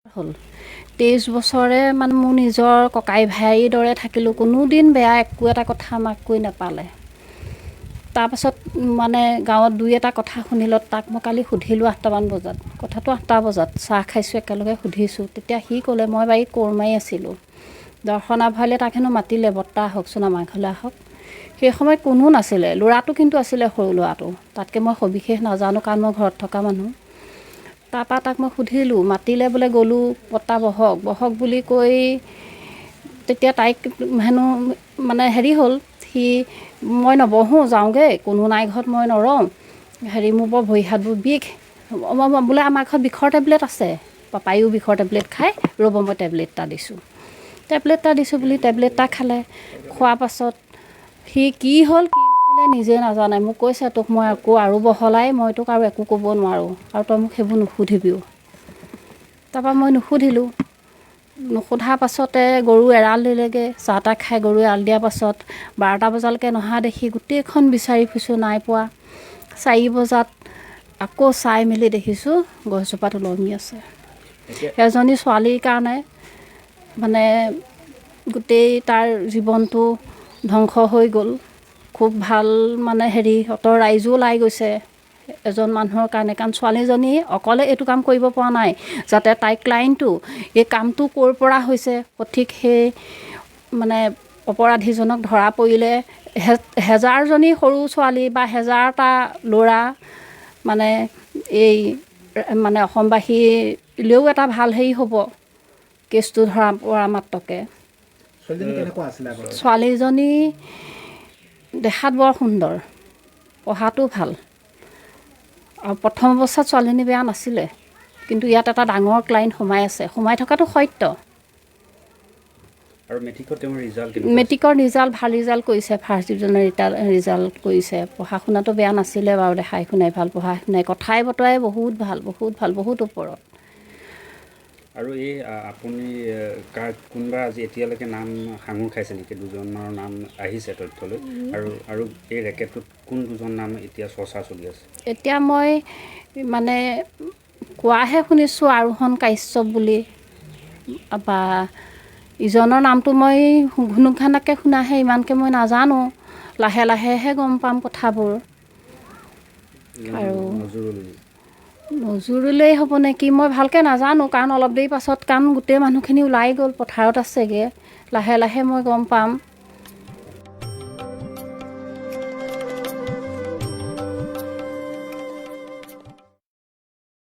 হ'ল 23 বছৰে মানে মোৰ নিজৰ ককাই ভাইৰ দৰে থাকিলোঁ, কোনোদিন বেয়া একো এটা কথা আমাক কৈ নাপালে। তাৰপাছত মানে গাঁৱত দুই এটা কথা শুনিলত তাক মই কালি সুধিলোঁ 8টামান বজাত, কথাটো 8টা বজাত চাহ খাইছোঁ একেলগে সুধিছোঁ। তেতিয়া সি ক'লে মই বাৰীত কোৰ মাৰি আছিলোঁ, দৰ্শনা ভৰালীয়ে তাক হেনো মাতিলে, বৰ্তা আহকচোন আমাৰ ঘৰলৈ আহক। সেই সময়ত কোনো নাছিলে, ল'ৰাটো কিন্তু আছিলে, সৰু ল'ৰাটো, তাতকৈ মই সবিশেষ নাজানো কাৰণ মই ঘৰত থকা মানুহ। তাৰপৰা তাক মই সুধিলোঁ, মাতিলে বোলে গ'লোঁ, বৰ্তা বহক বহক বুলি কৈ তেতিয়া তাইক হেনো মানে হেৰি হ'ল, সি মই নবহোঁ যাওঁগৈ, কোনো নাই ঘৰত মই নৰওঁ, হেৰি মোৰ বৰ ভৰি হাতবোৰ বিষ, বোলে আমাৰ ঘৰত বিষৰ টেবলেট আছে, পাপায়ো বিষৰ টেবলেট খায়, ৰ'ব মই টেবলেট এটা দিছোঁ, টেবলেট এটা দিছোঁ বুলি টেবলেট এটা খালে। খোৱাৰ পাছত সি কি হ'ল কি নিজে নাজানে, মোক কৈছে তোক মই আকৌ আৰু বহলাই মই তোক আৰু একো ক'ব নোৱাৰোঁ আৰু তই মোক সেইবোৰ নুসুধিবিও। তাৰপৰা মই নুসুধিলোঁ। নুসুধাৰ পাছতে গৰু এৰাল দিলেগৈ, চাহ তাহ খাই গৰু এৰাল দিয়াৰ পাছত 12টা বজালৈকে নহা দেখি গোটেইখন বিচাৰি ফুৰিছোঁ, নাই পোৱা। 4 বজাত আকৌ চাই মেলি দেখিছোঁ গছজোপাত ওলমি আছে। এজনী ছোৱালীৰ কাৰণে মানে গোটেই তাৰ জীৱনটো ধ্বংস হৈ গ'ল। খুব ভাল মানে হেৰি অত ৰাইজো ওলাই গৈছে এজন মানুহৰ কাৰণে, কাৰণ ছোৱালীজনী অকলে এইটো কাম কৰিব পৰা নাই, যাতে তাইৰ ক্লাইণ্টটো এই কামটো ক'ৰ পৰা হৈছে সঠিক সেই মানে অপৰাধীজনক ধৰা পৰিলে হেজাৰজনী সৰু ছোৱালী বা হেজাৰটা ল'ৰা মানে এই মানে অসমবাসীলৈও এটা ভাল হেৰি হ'ব কেছটো ধৰা পৰা মাত্ৰকে। ছোৱালীজনী দেখাত বৰ সুন্দৰ, পঢ়াটো ভাল, আৰু প্ৰথম অৱস্থাত ছোৱালীজনী বেয়া নাছিলে, কিন্তু ইয়াত এটা ডাঙৰ ক্লাইণ্ট সোমাই আছে, সোমাই থকাটো সত্য। মেট্ৰিকৰ ৰিজাল্ট ভাল ৰিজাল্ট কৰিছে, ফাৰ্ষ্ট ডিভিজনৰ ৰিজাল্ট কৰিছে। পঢ়া শুনাটো বেয়া নাছিলে বাৰু, দেখাই শুনাই ভাল, পঢ়া শুনাই কথাই বতৰাই বহুত ভাল, বহুত ভাল, বহুত ওপৰত। আৰু এই আপুনি কাৰ কোনোবা আজি এতিয়ালৈকে নাম সাঙুৰ খাইছে নেকি? দুজনৰ নাম আহিছে তথ্যলৈ, আৰু আৰু এই ৰেকেটটোত কোন দুজন নাম এতিয়া চৰ্চা চলি আছে? এতিয়া মই মানে কোৱাহে শুনিছোঁ আৰোহণ কাশ্যপ বুলি, বা ইজনৰ নামটো মই ঘুনুক-ঘানাককৈ শুনাহে, ইমানকৈ মই নাজানো, লাহে লাহেহে গম পাম কথাবোৰ। আৰু নজৰুলেই হ'ব নেকি মই ভালকৈ নাজানো, কাৰণ অলপ দেৰি পাছত, কাৰণ গোটেই মানুহখিনি ওলাই গ'ল, পথাৰত আছেগৈ, লাহে লাহে মই গম পাম।